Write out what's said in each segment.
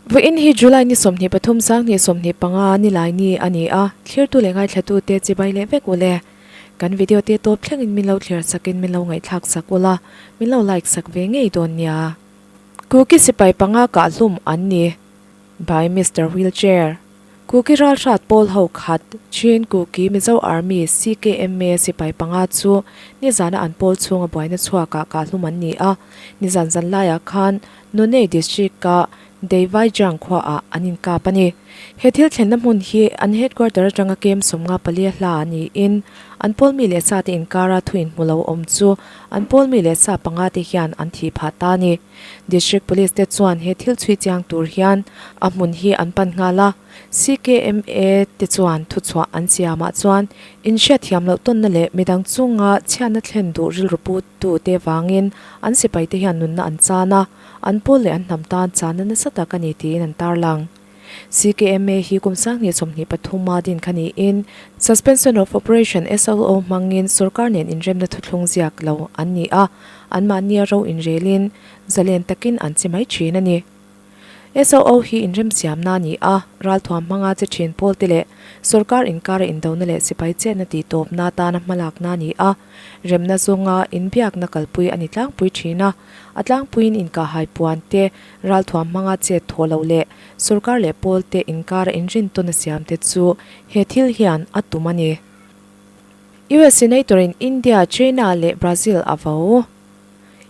Vawiin hi July ni 23 2025 Nilaini a ni a, thlirtu leh ngaithlatute chibai leh vek ule. Kan video te tawp thlengin min lo thlir sakin min lo ngaihthlak sak ula, min lo like sak ve ngei dawn nia. Kuki sipai panga kah hlum an ni by Mister Wheelchair. Kuki ralhrat pawl ho khat Chin Kuki Mizo Army, CKMA, sipai panga chu nizana an pawl chhunga buaina chhuakah kah hlum an ni a, nizan zan laiah khan Nonei District-a Deivaijang khuaah an inkap a ni. He thil thlenna hmun hi an headquarter atanga kem 54 a hla a niin an pawl mi leh sa te inkara thu inhmu lo awm chu an pawl mi leh sa panga te hian an thih phah ta a ni. District Police te chuan he thil chhui chiang tur hian a hmun hi an pan nghal a, CKMA te chuan thuchhuah an siamah chuan inhriatthiam loh tawnna leh midang chunga chhiatna thlen duh rilru pu tu te vangin an sipai te hian nunna an chan a, an pawl leh an hnam tan channa nasa tak a ni tiin an tarlang. CKMA hi kum 2023 a din kha niin Suspension of Operation, SOO, hmangin sorkar nen inremna thuthlung ziak lo an ni a, anmahnia ro inrelin zalen takin an che mai thin a ni. SOO hi inremsiamna a ni a, ralthuam hmanga che thin pawlte leh sorkar inkara indona leh sipai chetna tihtawpna atana hmalakna a ni a, remna zawnga inbiakna kalpui a ni tlangpui thin a, a tlangpuiin inkahhai puan te, ralthuam hmanga chet thawh loh leh sorkar leh pawlte inkara inrintawn a siamte chu he thil hian a tum a ni. US Senator-in India, China leh Brazil a vo.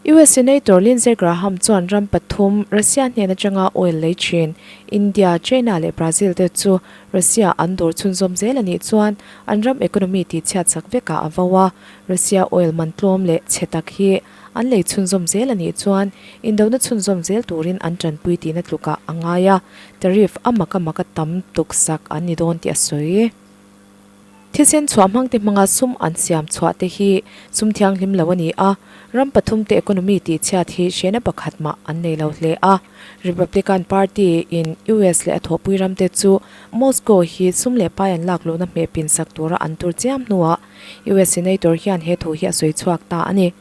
US Senator Lindsey Graham chuan ram pathum Russia hnen atanga oil lei thin India, China leh Brazil te chu Russia an dawr chhunzawm zel a nih chuan an ram economy tihchhiat sak vekah a vo a, Russia oil man tlawm leh chhe tak hi an lei chhunzawm zel a nih chuan indona chhunzawm zel turin an tanpui tihna tlukah a ngai a, tariff a mak a mak a tam tuk sak an ni dawn tih a sawi. Thisen chhuah hmangte hmanga sum an siam chhuah te hi sum thianghlim lo a ni a, ram pathumte economy tihchhiat hi hrehna pakhat mah an nei lo hle a. Republican Party in US leh a thawhpui ramte chu Moscow hi sum leh pai an lak luhna hmeh pin sak tura an tur chiam hnuah US Senator hian he thu hi a sawi chhuak ta a ni.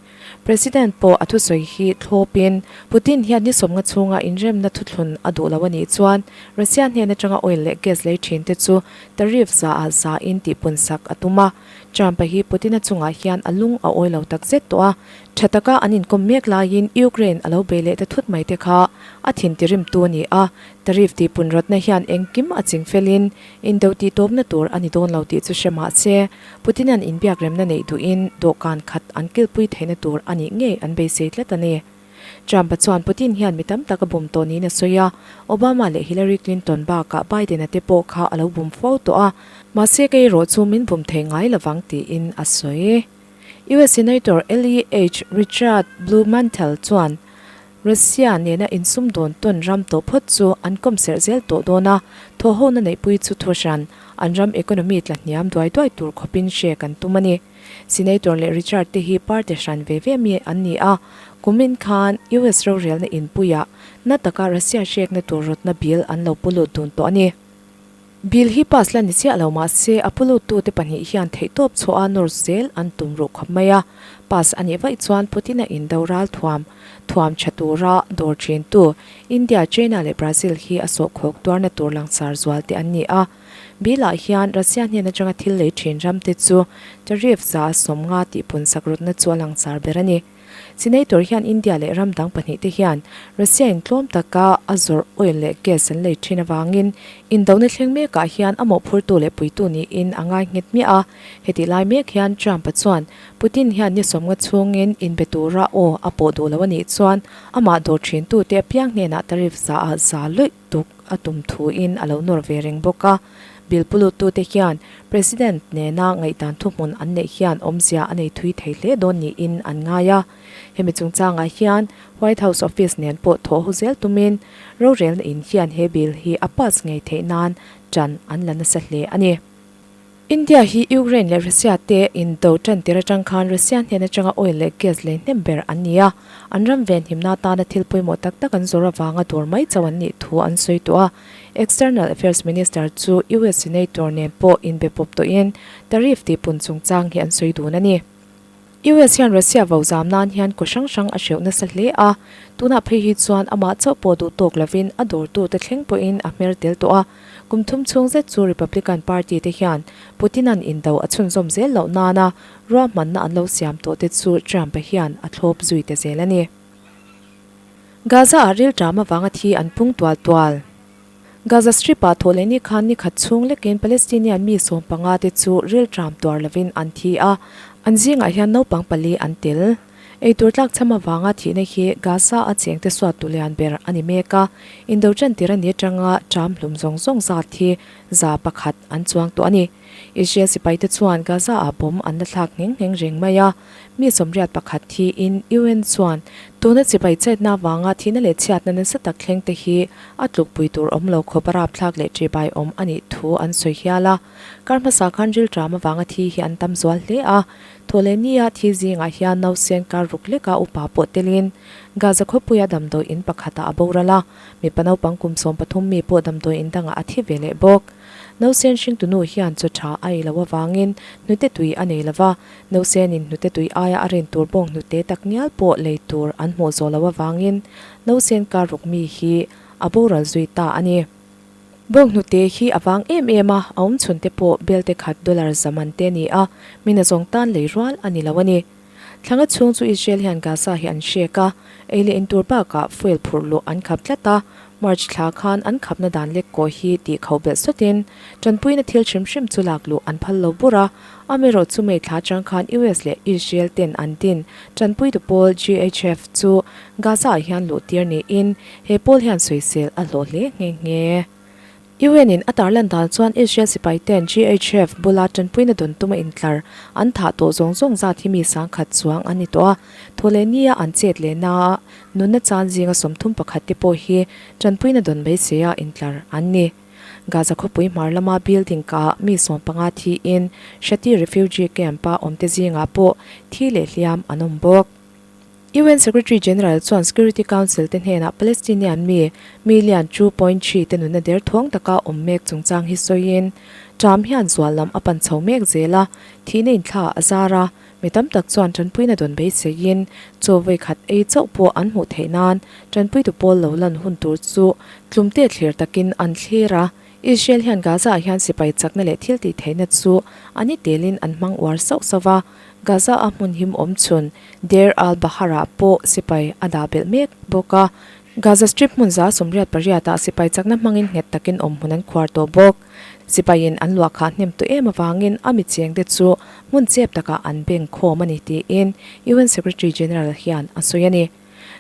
President pawh a thusawi hi thlawpin Putin hian ni 50 chhunga inremna thuthlun a duh lo a nih chuan Russia hnen atanga oil leh gas lei thin te chu tariff za ah za in tihpun sak a tum a. Trump-a hi Putin-a chungah hian a lung a awi lo tak zet tawh a, tha taka an inkawm mek laiin Ukraine a lo bei leh ta thut mai te kha a thin tirimtu a ni a, tariff tihpun rawtna hian engkim a ching felin indo tihtawpna tur a ni dawn lo tih chu hre mah se Putin-a'n inbiak remna neih duhin dawhkan khat an kilpui theihna tur a nih ngei an beisei tlat a ni. Trump-a chuan Putin hian mi tam tak a bum tawh niin a sawi a, Obama leh Hillary Clinton bakah Biden-a te pawh kha a lo bum fo tawh a, mahse kei erawh chu min bum thei ngai lovang tiin a sawi. US Senator LEH Richard Blumenthal chuan Russia nena insumdawn tawn ram tawh phawt chu an kawm serh zel tawh dawn a, thawhhona neihpui chu thuhran an ram economy tla hniam duai duai tur khawpin hre kan tum a ni. Senator leh Richard te hi party hran ve ve mi an ni a, kumin khan US rorelna inpuiah na taka Russia hrekna tur rawtna bill an lo pu lut dun tawh a ni. Bill hi pass la ni chiah lo mah se a pu luttute pahnih hian theihtawp chhuah a nawr zel an tum ruh khawp mai a, pass a nih vaih chuan Putin-a indo ral thuam thuam tha tura dawr thintu India, China leh Brazil hi a sawhkhawk tuarna tur langsar zual te an ni a. Bill-ah hian Russia hnen atanga thil lei thin ramte chu tariff 50% tihpun sak rawtna chu a langsar ber a ni. Senator hian India leh ram dang pahnihte hian Russia in tlawm taka a zawrh oil leh gas an lei thin avangin indona thleng mekah hian a mawhphurtu leh puitu niin a ngai nghet miah a. Hetih lai mek hian Trump-a chuan Putin hian ni 50 chhungin inbe tura aw a pawh duh lo a nih chuan amah dawr thintute apiang hnenah tariff za ah za luih tuk a tum thuin a lo nawr ve reng bawk a. Bill puluttute hian President nena ngaihdan thuhmun an neih hian awmzia a nei thui thei hle dawn niin an ngai a. Hemi chungchangah hian White House office nen pawh thawh ho zel tumin rorelna in hian he bill hi a pass ngei theih nan ṭan an la nasa hle a ni. India hi Ukraine leh Russia te indo tan tir atang khan Russia hnen atanga oil leh gas lei hnem ber an ni a, an ram venhimna atana thil pawimawh tak tak an zawr avanga dawr mai chauh an nih thu an sawi tawh a. External Affairs Minister chu US Senator nen pawh inbe pawp tawhin tariff tihpun chungchang hi an sawi dun a ni. US hian Russia vo zam nan hian kaw hrang hrang a hreuh nasa hle a, tunah phei hi chuan amah chauh pawh duh tawk lovin a dawrtute thleng pawhin a hmer tel tawh a. Kum thum chhung zet chu Republican Party te hian Putin-a'n indo a chhunzawm zel loh nana ruahmanna an lo siam tawh te chu Trump-a hian a thlawp zui ta zel a ni. Gaza-ah rilṭam avanga thi an pung tual tual. Gaza Strip-ah thawh leh ni khan ni khat chhung lekin Palestinian mi 15 te chu rilṭam tuar lovin an thi a, an zingah hian naupang pali an tel. Eitur tlakchham avanga thihna hi Gaza-a chengte suat tu lian ber a ni mek a, indo ṭantir a ni aṭanga ṭam hlum zawng zawng zat hi 100 an chuang tawh a ni. Israel sipaite chuan Gaza-ah bomb an la thlak ngheng ngheng reng mai a, mi 81 thiin UN chuan tuna chipai chetna avanga thihna leh chhiatna nasa tak thleng te hi a tlukpui tur awm lo khawp a rapthlak leh ṭihbai awm a nih thu an sawi hial a. Kar hmasa khan rilṭam avanga thi hi an tam zual hle a, Thawhlehnia thi zingah hian nausen kar ruk leka upa pawh telin Gaza khawpuia damdawi in pakhatah a boral a, mipa naupang kum 13 mi pawh damdawi in dangah a thi ve leh bawk. Nausen hringtunu hian chaw tha a ei loh avangin hnute tui a nei lova, nausenin hnute tui aia a rin tur bawng hnute tak ngial pawh lei tur an hmuh zawh loh avangin nausen kar ruk mi hi a boral zui ta a ni. Bawng hnute hi a vang em em a, a awm chhun te pawh belte khat dollar za man te a ni a, mina zawng tan lei rual a ni lo a ni. Thlanga chhung chu Israel hian Gaza hi an hrek a, ei leh in tur bakah fuel phurh luh an khap tlat a, March thla khan an khapna dan lek kawh hi tih khauh belh sawtin tanpuina thil hrim hrim chu lak luh an phal lo bur a, amaherawh chu May thla atang khan US leh Israel ten an din tanpuitu pawl GHF chu Gaza ah hian luh tir niin he pawl hian sawisel a hlawh hle nghe nghe. UN in a tarlan dan chuan Israel sipai ten GHF bula tanpuina dawn tuma intlar an thah tawh zawng zawng zat hi mi 10,000 chuang an ni tawh a, thaw leh nia an chet leh na nunna chan zinga 31 te pawh hi tanpuina dawn beiseia intlar an ni. Gaza khawpui hmar lama building kah mi 15 thiin Shati refugee camp-a awmte zingah pawh thi leh hliam an awm bawk. UN Secretary General chuan Security Council te hnenah Palestinian mi million 2.3 te nunna der thuang taka awm mek chungchang hi sawiin, Trump hian zual lam a pan chho mek zel a, thihna inthla a zar a, mi tam tak chuan tanpuina dawn beiseiin chaw vawi khat ei chauh pawh an hmuh theih nan tanpuitu pawl lo lan hun tur chu tlumte thlir takin an thlir a. Israel hian Gaza-ah hian sipai chakna leh thil tih theihna chu a ni telin an hmang uar sauh sauh va, Gaza-a hmun him awm chhun Deir al-Bahar-ah pawh sipai a dah belh mek bawk a. Gaza Strip hmun 88-ah sipai chakna hmangin nghet takin awm hmun an khuar tawh bawk. Sipaiin an luah khah hnem tawh em avangin a michengte chu hmun chep takah an beng khawm a ni tiin UN Secretary General hian a sawi a ni.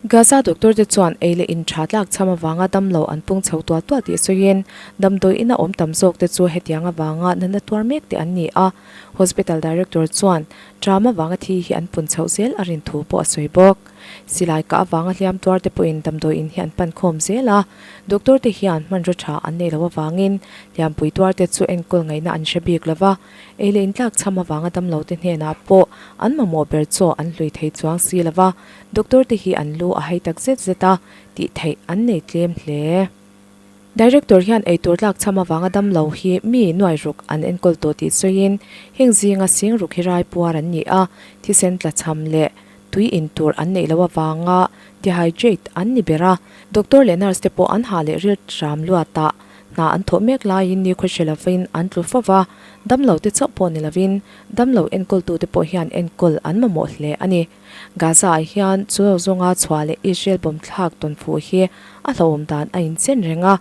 Gaza doctor te chuan ei leh in tha tlak chham avanga damlo an pung chho tual tual tih sawiin damdawi ina awm tam zawk te chu hetiang avanga natna tuar mek te an ni a. Hospital director chuan tram avanga thi hi an pun chhoh zel a rin thu pawh a sawi bawk. Silai kah avanga hliam tuar te pawhin damdawi in hi an pan khawm zel a, doctor te hian hmanraw tha an nei loh avangin hliampui tuar te chu enkawl ngaihna an hre bik lova, ei leh in tlak chham avanga damlo te hnenah pawh an mamawh ber chaw an hlui thei chuang si lova. Doctor te hi an lu a hai tak zet zet a, tih theih an nei tlem hle. Director hian eitur tlak chham avanga damlo hi mi nuai ruk an enkawl tawh tih sawiin, heng zinga sing ruk hi rai puar an ni a, thisen tla chham leh tui in tur an neih loh avanga dehydrate an ni ber a. Doctor leh nurse te pawh an hah leh ril hram luatah hna an thawh mek laiin nikhua hre lovin an tlu fo va, damlo te chauh pawh ni lovin damlo enkawltute pawh hian enkawl an mamawh hle a ni. Gaza-ah hian chu lo zawnga chhuah leh Israel bomb thlak tawn fuh hi a hlauhawm dan a inchen reng a.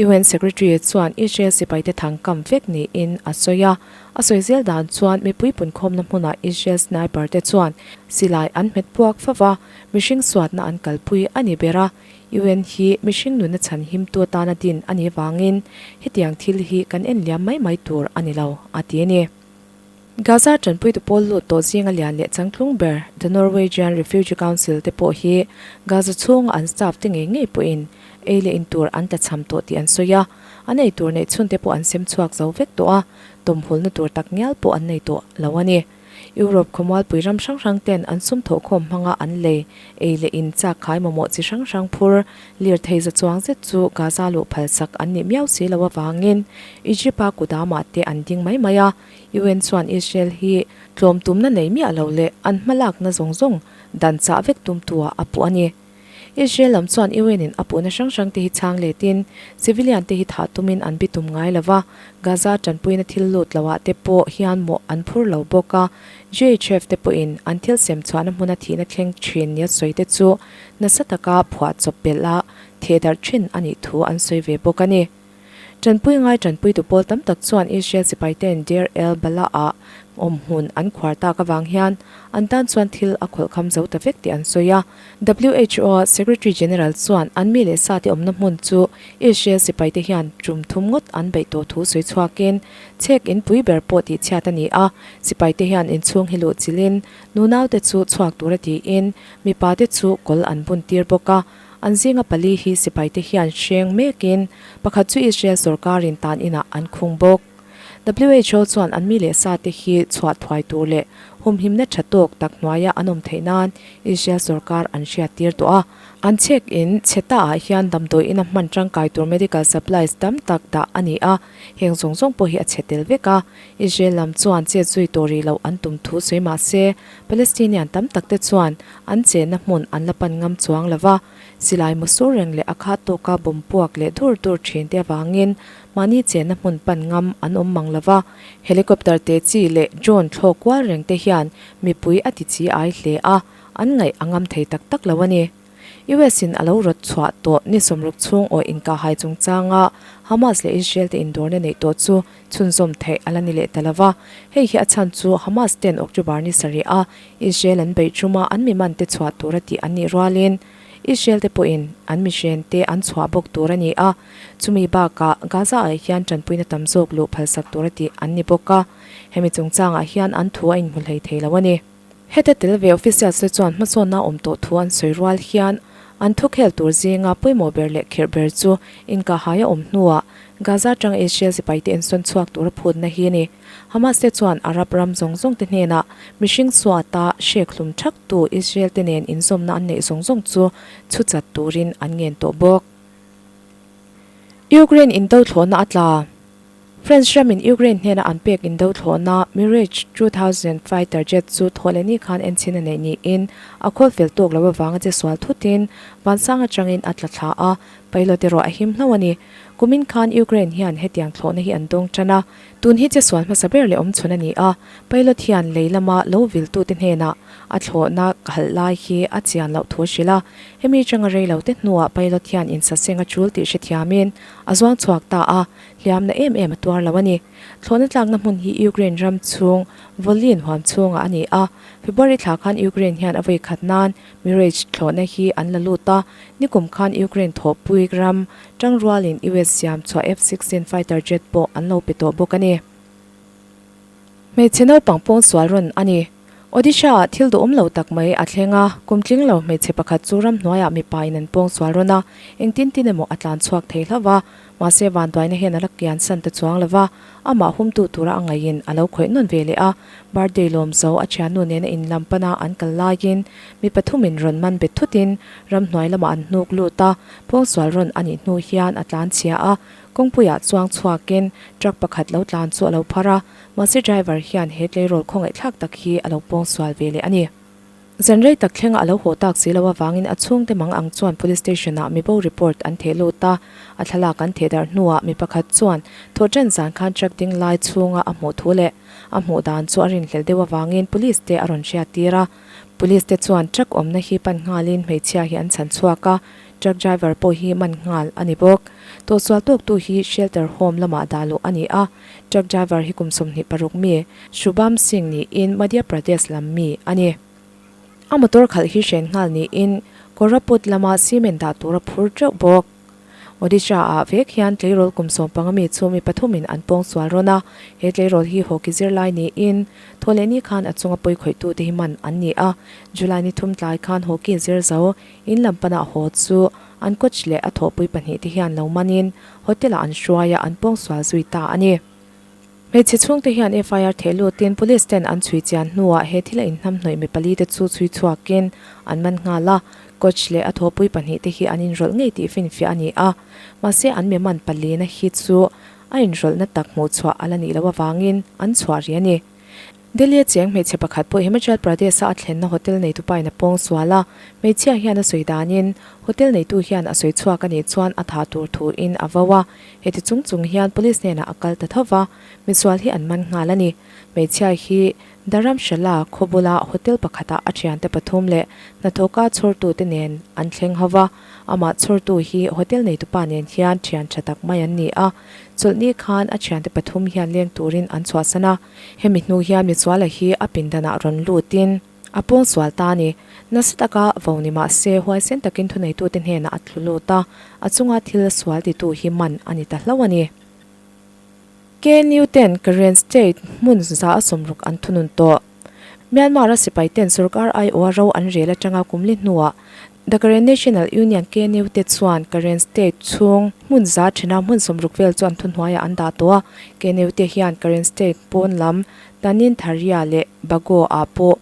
UN Secretary chuan Israel sipaite thang kam vek niin a sawi a. A sawi zel dan chuan mipui punkhawmna hmunah Israel sniper te chuan silai an hmet puak fo va, mihring suatna an kalpui a ni ber a. UN hi mihring nuna chhan himtu atana din a nih vangin hetiang thil hi kan en liam mai mai tur a ni lo, a ti a ni. Gaza tanpuitu pawl lut tawh zinga lian leh changtlung ber The Norwegian Refugee Council te pawh hi Gaza chhunga an staff te ngei ngei pawhin ei leh in tur an tlachham tawh tih an sawi a, an ei tur neih chhun te pawh an sem chhuak zo vek tawh a, tawmhulna tur tak ngial pawh an nei tawh lo a ni. Europe khawmualpui ram hrang hrang ten an sum thawhkhawm hmanga an lei, ei leh in chak khai mamawh chi hrang hrang phur lirthei za chuang zet chu Gaza luh phalsak an nih miau si lo avangin Egypt-a kudamah te an ding mai mai a. UN chuan Israel hi tlawm tumna nei miah lo leh an hmalakna zawng zawng dan chah vek tumtuah a puh a ni. Israel lam chuan UN in a puhna hrang hrang te hi chhang letin civilian te hi thah tumin an bitum ngai lo va, Gaza tanpuina thil lut loah te pawh hian mawh an phur lo bawk a, GHF te pawhin an thil sem chhuahna hmuna thihna thleng thin nia sawi te chu nasa taka phuah chawp belh a thehdarh thin a nih thu an sawi ve bawk a ni. Tanpui ngai tanpuitu pawl tam tak chuan Israel sipaite'n Deir el Balah-ah awm hmun an khuar tak avang hian an tan chuan thil a khawlhkham zo ta vek tih an sawi a. WHO Secretary General chuan an mi leh sate awmna hmun chu Israel sipaite hian tum thum ngawt an beih tawh thu sawi chhuakin chhek inpui ber pawh tihchhiat a ni a, sipaite hian inchhung hi luh chilhin nunaute chu chhuak tura tiin mipate chu kawl an buntir bawk a. An zinga pali hi sipaite hian hreng mekin pakhat chu Israel sorkarin tan inah an khung bawk. WHO chuan an mi leh sate hi chhuah thuai tur leh humhimna tha tawk tak hnuaia an awm theih nan Israel sorkar an hriattir tawh a. An chhek in chhe ta ah hian damdawi ina hman tangkai tur medical supplies tam tak dah a ni a, heng zawng zawng pawh hi a chhe tel vek a. Israel lam chuan chet zui tawh rih loh an tum thu sawi mah se Palestinian tam tak te chuan An chenna hmun an la pan ngam chuang lo va, silai mu sur reng leh a khat tawka bawm puak leh dur dur thin te avangin mahni chenna hmun pan ngam an awm mang lo va. Helicopter te chi leh drone thlawk kual reng te hian mipui a ti chi ai hle a, an ngaih a ngam thei tak tak lo a ni. US in a lo rawt chhuah tawh ni sawmruk chhung aw inkahhai chungchanga Hamas leh Israel te indawrna neih tawh chu chhunzawm theih a la ni leh ta lo va, hei hi a chhan chu Hamas ten October ni sarih a Israel an beih ṭuma an mi man te chhuah tur a tih an nih rualin Israel te pawhin an mihren te an chhuah bawk tur a ni a, chumi bakah Gaza ah hian ṭanpuina tam zawk luh phalsak tur a tih an ni bawk a, hemi chungchangah hian an thu a inhmu hlei thei lo a ni. Heta tel ve officials te chuan hmasawnna awm tawh thu an sawi rual hian an thukhel tur zinga pawimawh ber leh khirh ber chu inkahhai a awm hnuah Gaza atanga Israel sipaite insawn chhuak tura phutna hi a ni. Hamas te chuan Arab ram zawng zawng te hnenah mihring suata hrek hlum thak tu Israel te nen inzawmna an neih zawng zawng chu chhu chat turin an ngen tawh bawk. Ukraine indo thlawhna a tla. France ramin Ukraine hnena an pek indo thlawhna Mirage 2000 fighter jet chu thawhlehni khan enchhin a neih niin a khawl fel tawk lo avanga che sual thutin vansang atangin a tla thla a, pilot erawh a him hlauh a ni. Kumin khan Ukraine hian hetiang thlawhna hi an dawng tan a, tun hi che sual hmasa ber leh awmchhun a ni a, pilot hian lei lama lo viltute hnenah a thlawhna halh lai hi a chian loh thu a hrilh a, hemi atanga rei lo te hnuah pilot hian insaseng a tul tih hrethiamin a zuang chhuak ta a. Hliamna em em a tuar lo a ni. Thlawhna tlakna hmun hi Ukraine ram chhung Volyn huam chhungah a ni a. February thla khan Ukraine hian a vawi khat nan Mirage thlawhna hi an la lut a. Nikum khan Ukraine thawhpui ram tangrualin US siam chhuah F-16 fighter jet pawh an lo pe tawh bawk a ni. Hmeichhe naupang pawng sual rawn a ni. Odisha-ah thil duhawm lo tak mai a thleng a, kum tling lo hmeichhe pakhat chu ramhnuaiah mipa in an pawng sual rawn a, engtin tin emaw a tlan chhuak thei hlauh va, mahse vanduaina hian a la kian san ta chuang lo va, amah humtu tura a ngaihin a lo khawih nawn ve leh a, birthday lawm zo a thiannu nena in lam pana an kal laiin mi pathumin rawn man bet thutin ramhnuai lamah an hnuk lut a, pawngsual rawn a nih hnu hian a tlan chhia a, kawngpuiah chuang chhuakin truck pakhat lo tlan chu a lo phar a. Mahse driver hian he tleirawl khawngaihthlak tak hi a lo pawngsual ve leh a ni. Zan rei tak thlenga a lo haw tak si lo avangin a chhungte mang ang chuan police station ah mibo report an theh lut a, a thlalak an theh darh hnuah mi pakhat chuan thawhṭan zan khan truck ding lai chhunga a hmuh thu leh a hmuh dan chu a rinhlelh deuh avangin police te a rawn hriattir a. Police te chuan truck awmna hi pan nghalin hmeichhia hi an chhan chhuak a, Truck driver pawh hi man nghal a ni bawk. Tawhsual tawktu hi shelter home lamah dah luh a ni a, truck driver hi kum 26 mi Shubham Singh niin Madhya Pradesh lam mi a ni. A motor khalh hi hren nghal niin Koraput lama cement dah tur a phur teuh bawk. Odisha ah vek hian tleirawl kum 15 mi chu mi pathumin an pawngsual rawn a, he tleirawl hi hockey zirlai niin Thawhlehni khan a chunga pawikhawih tute hi man an ni a, July ni thum tlai khan hockey zir zo In lam pana haw chu an coach leh a thawhpui pahnihte hian lo manin hotel-ah an hruai a, an pawngsual zui ta a ni. Hmeichhe chhungte hian FIR theh lutin police ten an chhui chian hnuah he thil a inhnamhnawih mi palite chu chhui chhuakin an man nghal a, coach leh a thawhpui pahnihte hi an inrawlh ngei tih finfiah a ni a, mahse an mi man palina hi chu a inrawlhna tak hmuh chhuah a la nih loh avangin an chhuah rih a ni. Delhi-a cheng hmeichhe pakhat pawh Himachal Pradesh-a a thlenna hotel neitupain a pawng sual a, hmeichhia hian a sawi danin hotel neitu hian a sawi chhuak a nih chuan a tha tur thuin a vo a, heti chung chung hian police hnenah a kal ta tho va, misual hi an man nghal a ni. Hmeichhia hi Dharamshala khaw bula hotel pakhatah a thiante pathum leh hnathawka chhawrtute nen an thleng ho va, amah chhawrtu hi hotel neitupa nen hian thian tha tak mai an ni a, chawlhni khan a thiante pathum hian leng turin an chhuahsan a. Hemi hnu hian Michuala hi a pindanah rawn lutin a pawngsual ta a ni. Nasa taka vo ni mah se huaisen takin thuneitute hnenah a tlu lut a, a chunga thil sual titu hi man a ni ta hlauh a ni. KNU ten Karen State hmun za a sawmruk an thunun tawh. Myanmar-a sipai ten sorkar aiawha ro an rel atanga kumli hnuah The Karen National Union, KNU, te chuan Karen State chhung hmun za thena hmun 60 vel chu an thuhnuaiah an dah tawh a. KNU te hian Karen State pawn lam Tanin Tharia leh Bago ah pawh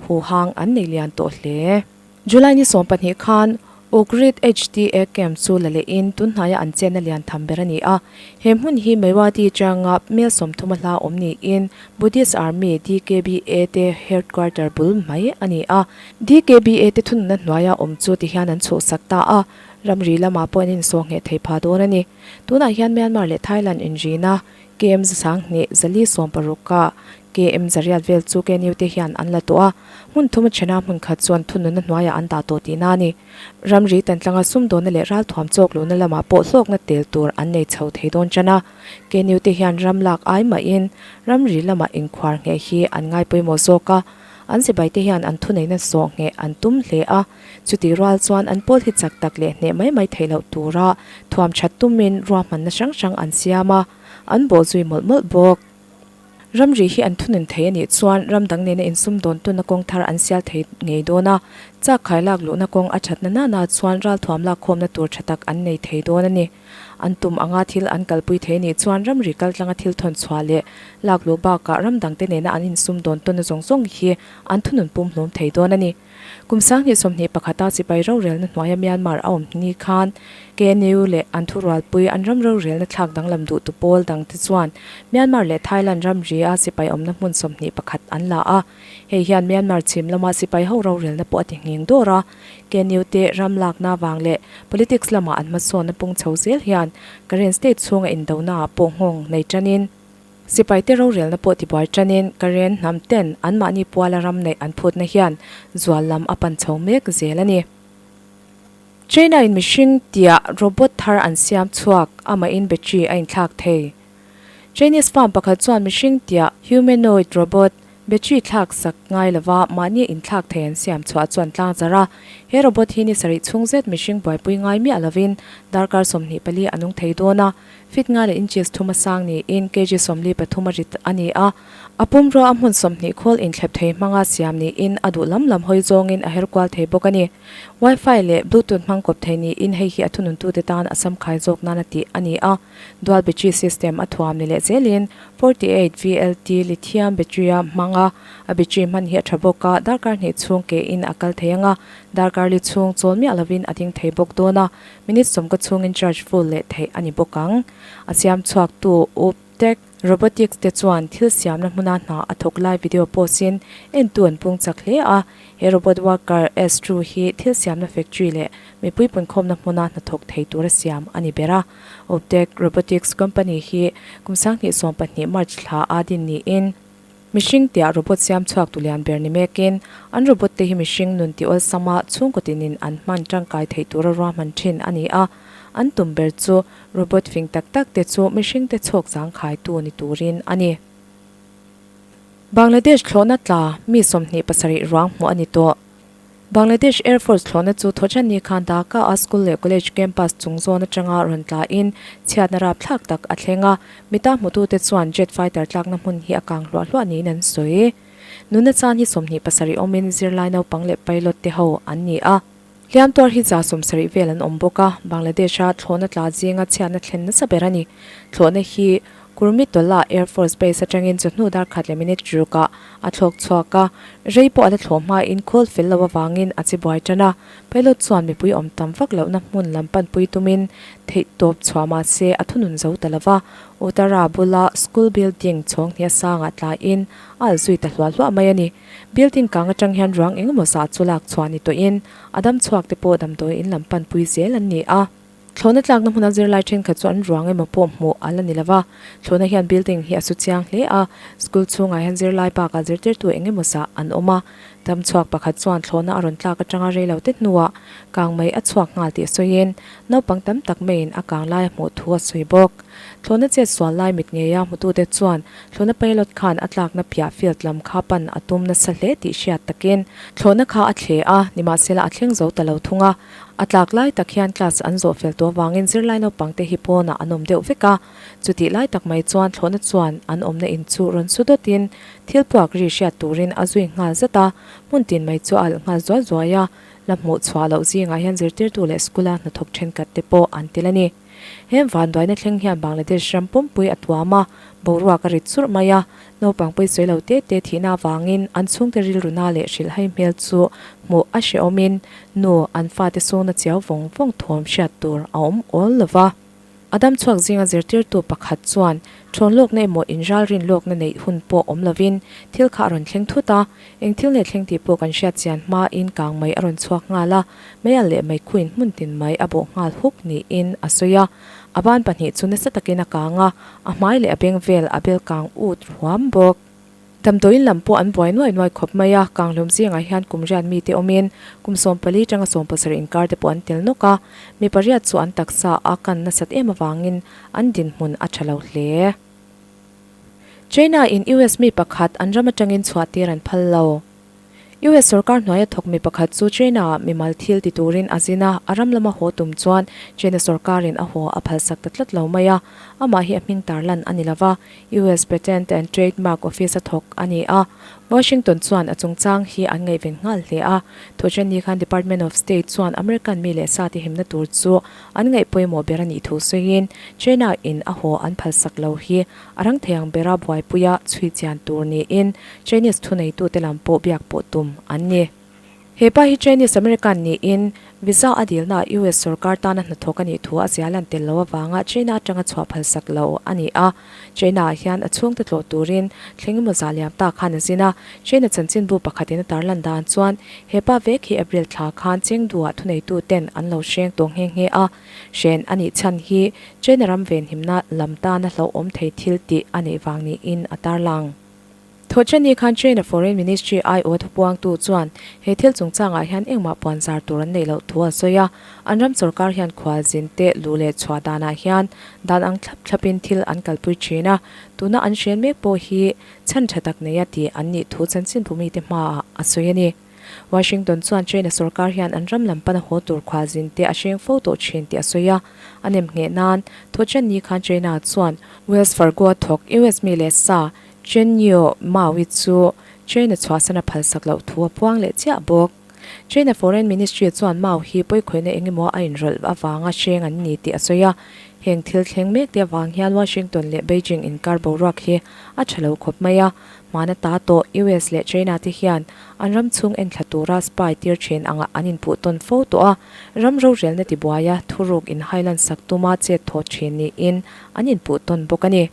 huhang an nei lian tawh hle. July ni 12 khan Ukrit HTA camp chu la lehin tunhnaia an chenna lian tham ber a ni a. He hmun hi Mewadi changa mel 30 a hla awm niin Buddhist Army, DKBA, te headquarter bul mai a ni a. DKBA te thununna hnuaia awm chu ti hian an chhuhsak ta a, ramri lamah pawh an insawh ngheh thei pha dawn a ni. Tunah hian Myanmar leh Thailand inrina KM 10 zali 16 a KM zariat vel chu KNU te hian an la tawh a, hmun thum a thena hmun khat chuan thununna hnuaiah an dah tawh tihna a ni. Ramri tantlanga sumdawnna leh ralthuam chawk luhna lamah pawh hlawkna tel tur an nei chho thei dawn tan a, KNU te hian ram lak ai mahin ramri lamah inkhuar ngheh hi an ngai pawimawh zawk a, an sipai te hian an thuneihna sawh ngheh an tum hle a, chutih rual chuan an pawl hi chak tak leh hneh mai mai theih loh tura thuam that tumin ruahmanna hrang hrang an siam a, an bawhzui mawlh mawlh bawk. Ramri hi an thunun thei a nih chuan ram dang nena insumdawn tuna kawng thar an sial thei ngei dawn a, chak khai lak luhna kawng a thatna nana chuan ralthuam lakkhawmna tur tha tak an nei thei dawn a ni. An tum anga thil an kalpui thei a nih chuan ramri kaltlanga thil thawn chhuah leh lak luh bakah ram dangte nena an insumdawn tuna zawng zawng hi an thunun pumhlum thei dawn a ni. Kum 2021 a sipai rorelna hnuaia Myanmar a awm ni khan KNU leh an thurualpui an ram rorelna thlak danglam duhtu pawl dangte chuan Myanmar leh Thailand ramri a sipai awmna hmun 21 an la a. Hei hian Myanmar chhim lama sipai ho rorelna pawh a ti nghing dawr a. KNU te ram lakna vang leh politics lama an hmasawnna pung chho zel hian Karen state chhunga indona ah pawh nghawng nei tanin, Sipaite rorelna pawh tibuai tanin Karen hnam ten anmahni puala ram neih an phutna hian zual lam a pan chho mek zel a ni. China in mihring tia robot thar an siam chhuak, amahin battery a inthlak thei. Chinese firm pakhat chuan mihring tia humanoid robot battery thlak sak ngai lova mahni inthlak thei an siam chhuah chuan tlang zar a. He robot hi ni sarih chhung zet mihring buaipui ngai miah lovin darkar 24 a nung thei dawn a. Feet nga leh inches thum a sang niin kg 43 a rit a ni a, a pumrua a hmun 20 khawl inthlep thei hmanga siam niin a duh lam lam hawi zawngin a her kual thei bawk a ni. Wi-Fi leh Bluetooth hmang kawp thei niin hei hi a thununtute tan a samkhai zawk nana tih a ni a, dual battery system a thuam ni leh zelin 48 VLT lithium battery a hmang a, a battery hman hi a tha bawk a, darkar hnih chhung ke in a kal thei ang a, darkar li chhung chawl miah lovin a ding thei bawk dawn a. Minute sawmka chhungin charge full leh theih a ni bawk ang. A siam chhuaktu Uptech Robotics te chuan thil siamna hmuna hna a thawk lai video post in entu an pung chak hle a. He robot worker S2 hi thil siamna factory leh mipui punkhawmna hmuna hnathawk thei tura siam a ni ber a. Uptech Robotics company hi kum 2012 March thla a din niin, Mihring tia robot siam chhuak tu lian ber ni mekin, an robot te hi mihring nun ti awlsama chhungkaw tinin an hman tangkai theih tura ruahman thin a ni a. An tum ber chu robot fing tak tak te chu mihring te chhawk zangkhaitu ni turin a ni. Bangladesh thlawhna tla mi 27 ruang hmuh a ni tawh. Bangladesh Air Force thlawhna chu Thawchani khan Dhaka a school leh college campus chung zawn atanga rawn tlain chhiatna rapthlak tak a thleng a, mita hmutute chuan jet fighter tlakna hmun hi a kang hluah hluah niin an sawi. Nuna chan hi 27 awmin zirlai naupang leh pilot te ho an ni a. Hliam tuar hi 70 vel an awm bawk a, Bangladesh-a thlawhna tla zinga chhiatna thlen nasa ber a ni. Thlawhna hi. Kurmitola Air Force Base atangin chawhnu dar khat leh minute rukah a thlawk chhuak a, rei pawh a la thlawh hmain khawl fel lo avangin a chi buai tan a. Pilot chuan mipui awm tam vak lohna hmun lam panpui tumin theih tawp chhuah mah se a thunun zo ta lo va, Uttara bula school building chhawng hnia sangah tlaiin a alh zui ta hluah hluah mai a ni. Building kang atang hian ruang engemaw zah chu lak chhuah ni tawhin a dam chhuak te pawh damdawi in lam panpui zel an ni a. Thlawhna tlakna hmuna zirlai thenkhat chu an ruang emaw pawh hmuh a la ni lo va, thlawhna hian building hi a su chiang hle a, school chhungah hian zirlai bakah zirtirtu eng emaw zah an awm a. Dam chhuak pakhat chuan thlawhna a rawn tlak atanga rei lo te hnuah kang mai a chhuak nghal tih sawiin naupang tam tak maiin a kang lai a hmuh thu a sawi bawk. Thlawhna chet sual lai mit ngeia hmutute chuan thlawhna pilot khan a tlakna piah field lam kha pan a tum nasa hle tih hriat takin thlawhna kha a thle a, nimahsela a thleng zo ta lo thung a. A tlak lai tak hian class an zawh fel tawh avangin zirlai naupang te hi pawnah an awm deuh vek a, chutih lai tak mai chuan thlawhna chuan an awmna in chu rawn su dawtin thil puak ri hriat turin a zui nghal zat a, hmun tin mai chu a alh nghal zuai zuai a, la hmuh chhuah loh zingah hian zirtirtu leh school a hnathawk thenkhat te pawh an tel a ni. He vanduaina thleng hian Bangladesh ram pumpui a tuam a, boruak a rit churh mai a, naupang pawisawi lo te te thihna avangin an chhungte rilruna leh hrilhhai hmel chu hmuh a hrehawmin nu an fate sungna chiau vawng vawng thawm hriat tur a awm awl lo va. A dam chhuak zinga zirtirtu pakhat chuan thawn lawkna emaw inralrin lawkna neih hun pawh awm lovin thil kha a rawn thleng thut a, eng thil nge thleng tih pawh kan hriat chian hmain kang mai a rawn chhuak nghal a, Meial leh meikhuin hmun tin mai a bawh nghal huk niin a sawi a, a ban pahnih chu nasa takin a kang a, a hmai leh a beng vel a bel kang ut ruam bawk. Damdawiin lam pawh an buai nuai nuai khawp mai a, kanghlum zingah hian kum riat mite awmin kum 14 tanga 17 inkar te pawh an tel nawk a, mi pariat chu an taksa a kan nasat em avangin an dinhmun a tha lo hle. China in US mi pakhat an ram atangin chhuah tir an phal lo. US sorkar hnuaia thawk mi pakhat chu China-ah mimal thil ti turin a zin a, a ram lama haw tum chuan China sorkarin a haw a phalsak ta tlat lo mai a. Amah hi a hming tarlan a ni lo va, US Patent and Trademark Office-a thawk a ni a. Washington chuan a chungchang hi an ngaihven nghal hle a. Thawhṭanni khan Department of State chuan American mi leh sate himna tur chu an ngaih pawimawh ber a nih thu sawiin China-in a haw an phalsak lo hi A rang thei ang bera buaipuia chhui chian tur niin Chinese thuneitute lam pawh biak pawh tum an ni. He pa hi Chinese American niin visa a dilnaah US sorkar tana hnathawk a nih thu a zia lan tel lo avanga China atanga chhuah phalsak lo a ni a. China-ah hian a chhungte tlawh turin thleng emaw zah liam ta khan a zin a. China chanchinbu pakhatin a tarlan dan chuan he pa vek hi April thla khan Chengdu-ah thuneituten an lo hreng tawh nghe nghe a. Hren a nih chhan hi China ram venhimna lam tana hlauhawm thei thil tih a neih vang niin a tarlang. Thawhchani khan China Foreign Ministry aiawha thupuangtu chuan he thil chungchangah hian engmah puan zar tur an neih loh thu a sawi a, an ram sawrkar hian khualzin te luh leh chhuah danah hian dan ang thlap thlapin thil an kalpui thin a, tuna an hren mek pawh hi chhan tha tak neia tih an nih thu chanchinbu mite hmaah a sawi a ni. Washington chuan China sorkar hian an ram lam pana haw tur khualzin te a hreng fo tawh thin tih a sawi a, a nem ngheh nan thawhchen ni khan China chuan Wells Fargo-a thawk US mi leh sa Chen Yeo Mao-i chu China chhuahsan a phalsak loh thu a puang leh chiah bawk. China Foreign Ministry chuan Mao hi pawikhawihna eng emaw a inrawlh avanga hreng an ni tih a sawi a, heng thil thleng mek te avang hian Washington leh Beijing inkar boruak hi a tha lo khawp mai a, Hmana ta tawh US leh China te hian an ram chhung enthla tura spy tir thin angah an inpuh tawn fo tawh a, ram rorelna tibuaia thuruk inhailan sak tuma chet thawh thin niin an inpuh tawn bawk a ni.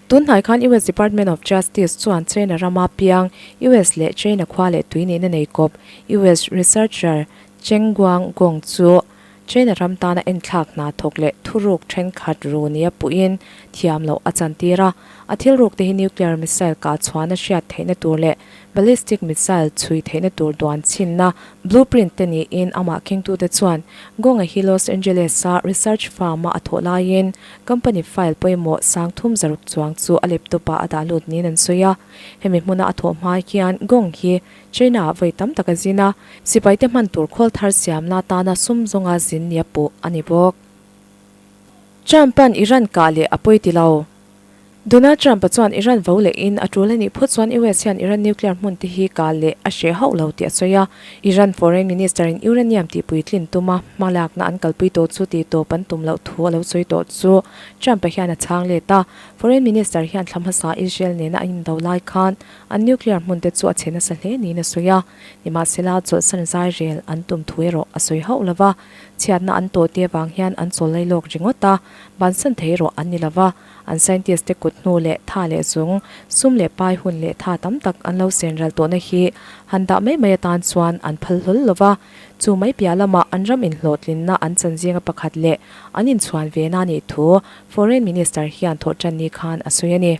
Tunhnai khan US Department of Justice chuan China rama piang US leh China khua leh tui nihna nei kawp US researcher Cheng Guang Gong chu China ram tana enthlak hna thawk leh thuruk thenkhat ru nia puhin thiam loh a chantir a. A thil ruk te hi nuclear missile kah chhuahna hriat theihna tur leh ballistic missile chhui theihna tur duan chhinna blueprint te niin amah khengtute chuan Gong-a hi Los Angeles-a research firm-a a thawh laiin company file pawimawh sangthum zaruk chuang chu a laptop-ah a dah lut niin an sawi a. Hemi hmuna a thawh hma hian Gong hi China-ah vawi tam tak a zin a, sipaite hman tur khawl thar siamna atana sum zawnga zin nia puh a ni bawk. Trump-a'n Iran kah leh a pawi ti lo. Donald Trump-a chuan Iran vo lehin a tul a nih phawt chuan US hian Iran nuclear hmun te hi kal leh a hreh hauh lo tih a sawi a. Iran Foreign Minister-in uranium tihpuitlin tuma hmalakna an kalpui tawh chu tih tawp an tum loh thu a lo sawi tawh chu Trump-a hian a chhang let a. Foreign Minister hian thla hmasa Israel nena a indo lai khan an nuclear hmun te chu a chhe nasa hle niin a sawi a. Nimahsela, chawlhsan zai rel an tum thu erawh a sawi hauh lo va. Chhiatna an tawh te avang hian an chawl lai lawk ringawt a, bansan thei erawh an ni lo va. An scientist te kut hnu leh tha leh zung, sum leh pai hun leh tha tam tak an lo sen ral tawhna hi han dah mai mai atan chuan an phal hlawl lo va. Chu mai piah lamah an ram inhlawhtlinna an chan zinga pakhat leh an inchhuan ve na nih thu Foreign Minister hian thawhṭan ni khan a sawi a ni.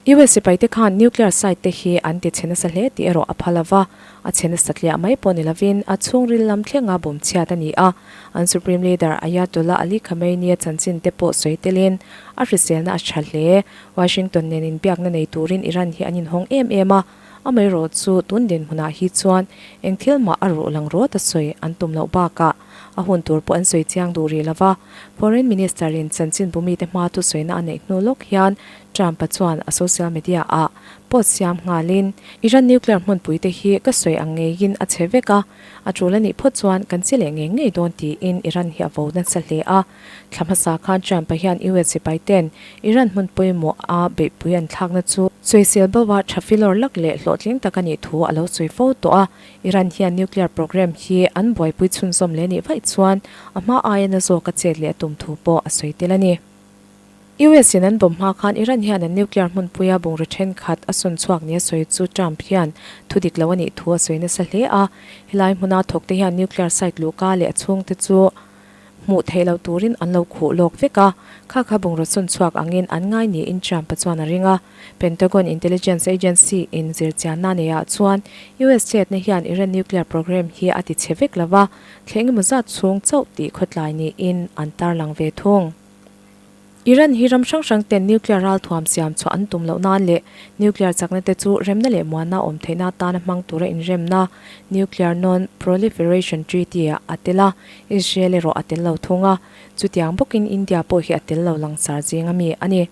US sipaite khan nuclear site te hi an ti chhe nasa hle tih erawh a pha lo va, a chhe nasa tliah mai pawh ni lovin a chhungril lam thlenga bawm chhiat a ni a. An Supreme Leader Ayatollah Ali Khamenei-a chanchin te pawh sawi telin a hriselna a tha hle. Washington nen inbiakna nei turin Iran hi an inhawng em em a, amaherawh chu tun dinhmunah hi chuan eng thil mah a ruh lang rawt a sawi an tum loh bakah a hun tur pawh an sawi chiang duh rih lo va. Foreign Minister-in chanchinbu mite hma thusawina a neih hnu lawk hian Trump-a chuan a social media ah post siam nghalin, Iran nuclear hmunpui te hi ka sawi ang ngeiin a chhe vek a, a tul a nih phawt chuan kan chi leh ngei ngei dawn tiin Iran hi a vo nasa hle a. Thla hmasa khan Trump-a hian US sipai ten Iran hmun pawimawh a beihpui an thlakna chu sawisel bo a tha filawr lak leh hlawhtling tak a nih thu a lo sawi fo tawh a. Iran hian nuclear program hi an buaipui chhunzawm leh nih vaih chuan a hma aia na zawk a chet leh a tum thu pawh a sawi tel a ni. US in an bawm hma khan Iran hian an nuclear hmunpuia bungraw thenkhat a sawn chhuak nia sawi chu Trump hian thu dik lo a nih thu a sawi nasa hle a. Helai hmuna thawkte hian nuclear site luhka leh a chhungte chu hmuh theih loh turin an lo khuh lawk vek a, kha kha bungraw sawn chhuak angin an ngai niin Trump-a chuan a ring a. Pentagon Intelligence Agency in zirchianna neiah chuan US chetna hian Iran nuclear program hi a ti chhe vek lo va, thleng emaw zat chhung chauh tih khawtlai niin an tarlang ve thung. Iran hi ram hrang hrang ten nuclear ralthuam siam chhuah an tum loh nan leh nuclear chakna te chu remna leh muanna awm theihna atana hmang tura inremna Nuclear Non-Proliferation Treaty ah a tel a, Israel erawh a tel lo thung a, chutiang bawkin India pawh hi a tel lo langsar zing a mi a ni.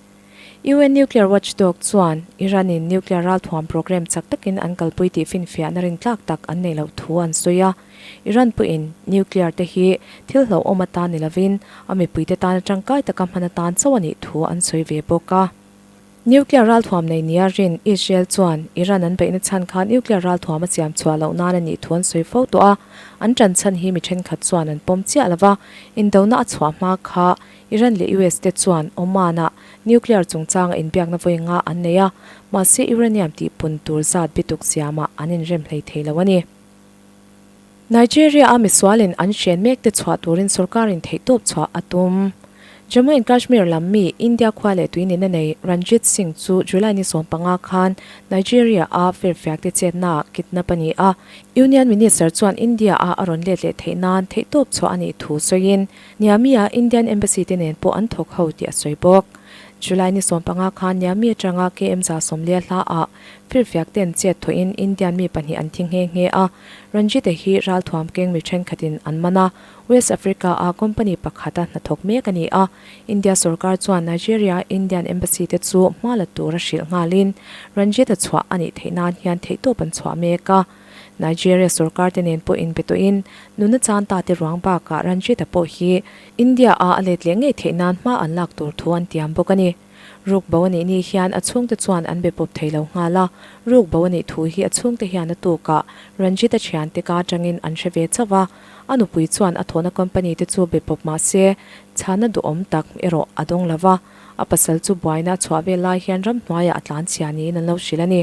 UN Nuclear Watchdog chuan Iran-in nuclear ralthuam program chak takin an kalpui tih finfiahna rintlak tak an neih loh thu an sawi a. Iran pawhin nuclear te hi thil hlauhawm atan ni lovin a mipuite tana tangkai taka hman atan chauh a nih thu an sawi ve bawk a. Nuclear ralthuam nei nia rin Israel chuan Iran an beihna chhan kha nuclear ralthuam a siam chhuah loh nan a nih thu an sawi fo tawh a, an tan chhan hi mi thenkhat chuan an pawm chiah lo va, indona a chhuah hma kha Iran leh US te chuan Oman-ah nuclear chungchanga inbiakna vawi nga an nei a, mahse uranium tihpun tur zat bituk siamah an inrem hlei thei lo a ni. Nigeria-a misualin an hren mekte chhuah turin sorkarin theihtawp chhuah a tum. Jammu and Kashmir lam mi India khua leh tui nihna nei Ranjit Singh chu July ni 15 khan Nigeria-a firfiakte chetnaah kidnap a ni a. Union Minister chuan India-a a rawn let leh theih nan theihtawp chhuah a nih thu sawiin Niamey-a Indian Embassy te nen pawh an thawk ho tih a sawi bawk. July ni 15 khan Niamey atanga KM 140 hlaah Firfiak ten chet thawhin Indian mi pahnih an thi nghe nghe a, Ranjit-a hi ralthuam keng mi thenkhatin an man a, West Africa-a company pakhata hnathawk mek a ni a. India sorkar chuan Nigeria-a Indian Embassy te chu hma la tura hrilh nghalin Ranjit-a chhuah a nih theih nan hian theihtawp an chhuah mek a. Nigeria sorkar te nen pawh inbe tawhin nuna chan ta te ruang bakah Ranjit-a pawh hi India-a a let leh ngei theih nan hma an lak tur thu an tiam bawk a ni. Ruk bo a nih ni hian a chhungte chuan an be pawp thei lo nghal a, ruk bo a nih thu hi a chhungte hian a tukah Ranjit-a thiante ka atangin an hre ve chauh a, a nupui chuan a thawhna company te chu be pawp mah se chhana duhawm tak erawh a dawng lo va, a pasal chu buaina a chhuah vel lai hian ramhnuaiah a tlanchhia niin an lo hrilh a ni.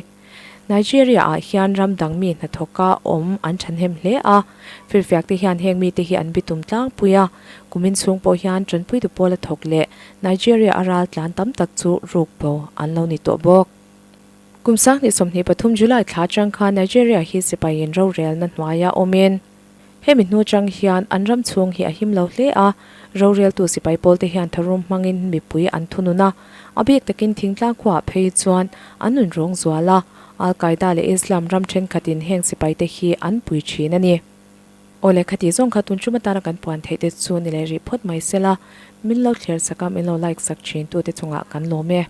Nigeria-ah hian ram dang mi hnathawka awm an thahnem hle a, firfiakte hian heng mite hi an bitum tlangpui a, kumin chhung pawh hian tanpuitu pawla thawk leh Nigeria-a ral tlan tam tak chu ruk bo an lo ni tawh bawk. Kum 2023 July thla atang khan Nigeria hi sipaiin rorelna hnuaia awmin, Hemi hnu chang hian an ram chhung hi a him lo hle a, roreltu sipai pawlte hian tharum hmangin mipui an thunun a, a bik takin thingtlang khuaah phei chuan an nun rawng zual a, Al Qaeda leh Islam ram thenkhatin heng sipaite hi an pui thin a ni. Aw leh khati zawng kha tun tum atana kan puan theih te chu ni leh rih phawt mai sela, min lo thler sak a, min lo like sak thin tute chungah kan lawm e.